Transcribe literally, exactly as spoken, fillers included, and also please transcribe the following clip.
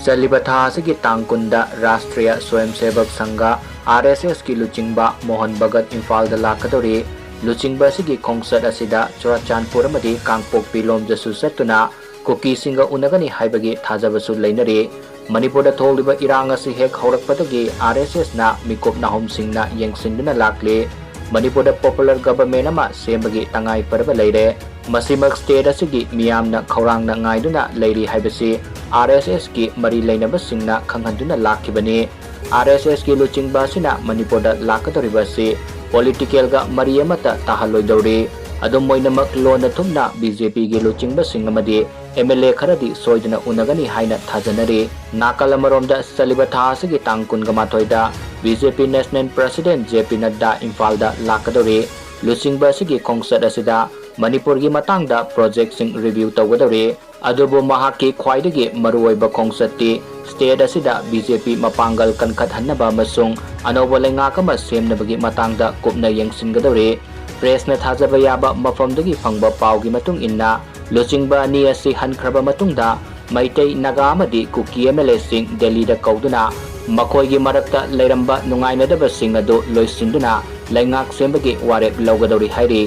ꯆꯠꯂꯤꯕ ꯊꯥ ꯑꯁꯤꯒꯤ ꯇꯥꯡ ꯀꯨꯟꯗ ꯔꯥꯁꯇ꯭ꯔꯤꯌ ꯁ꯭ꯋꯌꯝꯁꯦꯕꯛ ꯁꯪꯘ, ꯑꯥꯔ ꯑꯦꯁ ꯑꯦꯁꯀꯤ ꯂꯨꯆꯤꯡꯕ ꯃꯣꯍꯟ ꯚꯒꯠ ꯏꯝꯐꯥꯜꯗ ꯂꯥꯛꯀꯗꯧꯔꯤ꯫ ꯂꯨꯆꯤꯡꯕ ꯑꯁꯤꯒꯤ ꯈꯣꯡꯆꯠ ꯑꯁꯤꯗ ꯆꯨꯔꯥꯆꯥꯟꯄꯨꯔ ꯑꯃꯗꯤ ꯀꯥꯡꯄꯣꯛꯄꯤ ꯂꯣꯝꯗꯁꯨ ꯆꯠꯇꯨꯅ ꯀꯨꯀꯤꯁꯤꯡꯒ ꯎꯅꯒꯅꯤ ꯍꯥꯏꯕꯒꯤ ꯊꯥꯖꯕꯁꯨ ꯂꯩꯅꯔꯤ꯫ ꯃꯅꯤꯄꯨꯔꯗ ꯊꯣꯛꯂꯤꯕ ꯏꯔꯥꯡ ꯑꯁꯤ ꯍꯦꯛ ꯍꯧꯔꯛꯄꯗꯒꯤ ꯑꯥꯔ ꯑꯦꯁ ꯑꯦꯁꯅ ꯃꯤꯀꯨꯞ ꯅꯥꯍꯨꯝꯁꯤꯡꯅ ꯌꯦꯡꯁꯤꯟꯗꯨꯅ ꯂꯥꯛꯂꯤ꯫ ꯃꯅꯤꯄꯨꯔꯗ ꯄꯣꯄꯨꯂꯔ ꯒꯚꯔꯟꯃꯦꯟ ꯑꯃ ꯁꯦꯝꯕꯒꯤ ꯇꯉꯥꯏ ꯐꯔꯕ ꯂꯩꯔꯦ꯫ ꯃꯁꯤꯃꯛ ꯁ꯭ꯇꯦꯠ ꯑꯁꯤꯒꯤ ꯃꯤꯌꯥꯝꯅ ꯈꯧꯔꯥꯡꯅ ꯉꯥꯏꯗꯨꯅ ꯂꯩꯔꯤ ꯍꯥꯏꯕꯁꯤ ꯑꯥꯔ ꯑꯦꯁ ꯑꯦꯁꯀꯤ ꯃꯔꯤ ꯂꯩꯅꯕꯁꯤꯡꯅ ꯈꯪꯍꯟꯗꯨꯅ ꯂꯥꯛꯈꯤꯕꯅꯤ꯫ ꯑꯥꯔ ꯑꯦꯁ ꯑꯦꯁꯀꯤ ꯂꯨꯆꯤꯡꯕ ꯑꯁꯤꯅ ꯃꯅꯤꯄꯨꯔꯗ ꯂꯥꯛꯀꯗꯧꯔꯤꯕ ꯑꯁꯤ ꯄꯣꯂꯤꯇꯤꯀꯦꯜꯒ ꯃꯔꯤ ꯑꯃꯠꯇ ꯇꯥꯍꯜꯂꯣꯏꯗꯧꯔꯤ꯫ ꯑꯗꯨꯝ ꯑꯣꯏꯅꯃꯛ, ꯂꯣꯟꯅ ꯊꯨꯞꯅ ꯕꯤ ꯖꯦ ꯄꯤꯒꯤ ꯂꯨꯆꯤꯡꯕꯁꯤꯡ ꯑꯃꯗꯤ ꯑꯦꯝ ꯑꯦꯜ ꯑꯦ ꯈꯔꯗꯤ ꯁꯣꯏꯗꯅ ꯎꯅꯒꯅꯤ ꯍꯥꯏꯅ ꯊꯥꯖꯅꯔꯤ꯫ ꯅꯥꯀꯜ ꯑꯃꯔꯣꯝꯗ, ꯆꯠꯂꯤꯕ ꯊꯥ ꯑꯁꯤꯒꯤ ꯇꯥꯡ ꯀꯨꯟꯒ ꯃꯥꯊꯣꯏꯗ ꯕꯤ ꯖꯦ ꯄꯤ ꯅꯦꯁꯅꯦꯜ ꯄ꯭ꯔꯁꯤꯗꯦꯟꯠ ꯖꯦ ꯄꯤ ꯅꯗ꯭ꯗꯥ ꯏꯝꯐꯥꯜꯗ ꯂꯥꯛꯀꯗꯧꯔꯤ꯫ ꯂꯨꯆꯤꯡꯕ ꯑꯁꯤꯒꯤ ꯈꯣꯡꯆꯠ ꯑꯁꯤꯗ ꯃꯅꯤꯄꯨꯔꯒꯤ ꯃꯇꯥꯡꯗ ꯄ꯭ꯔꯣꯖꯦꯛꯁꯤꯡ ꯔꯤꯚ꯭ꯌꯨ ꯇꯧꯒꯗꯧꯔꯤ꯫ ꯑꯗꯨꯕꯨ ꯃꯍꯥꯛꯀꯤ ꯈ꯭ꯋꯥꯏꯗꯒꯤ ꯃꯔꯨꯑꯣꯏꯕ ꯈꯣꯡꯆꯠꯇꯤ ꯁ꯭ꯇꯦꯠ ꯑꯁꯤꯗ ꯕꯤ ꯖꯦ ꯄꯤ ꯃꯄꯥꯡꯒꯜ ꯀꯟꯈꯠꯍꯟꯅꯕ ꯑꯃꯁꯨꯡ ꯑꯅꯧꯕ ꯂꯩꯉꯥꯛ ꯑꯃ ꯁꯦꯝꯅꯕꯒꯤ ꯃꯇꯥꯡꯗ ꯀꯨꯞꯅ ꯌꯦꯡꯁꯤꯟꯒꯗꯧꯔꯤ꯫ ꯄ꯭ꯔꯦꯁꯅ ꯊꯥꯖꯕ ꯌꯥꯕ ꯃꯐꯝꯗꯒꯤ ꯐꯪꯕ ꯄꯥꯎꯒꯤ ꯃꯇꯨꯡ ꯏꯟꯅ, ꯂꯨꯆꯤꯡꯕ ꯑꯅꯤ ꯑꯁꯤ ꯍꯟꯈ꯭ꯔꯕ ꯃꯇꯨꯡꯗ ꯃꯩꯇꯩ, ꯅꯥꯒꯥ ꯑꯃꯗꯤ ꯀꯨꯀꯤ ꯑꯦꯝ ꯑꯦꯜ ꯑꯦꯁꯤꯡ ꯗꯦꯜꯂꯤꯗ ꯀꯧꯗꯨꯅ ꯃꯈꯣꯏꯒꯤ ꯃꯔꯛꯇ ꯂꯩꯔꯝꯕ ꯅꯨꯡꯉꯥꯏꯅꯗꯕꯁꯤꯡ ꯑꯗꯨ ꯂꯣꯏꯁꯤꯟꯗꯨꯅ ꯂꯩꯉꯥꯛ ꯁꯦꯝꯕꯒꯤ ꯋꯥꯔꯦꯞ ꯂꯧꯒꯗꯧꯔꯤ ꯍꯥꯏꯔꯤ꯫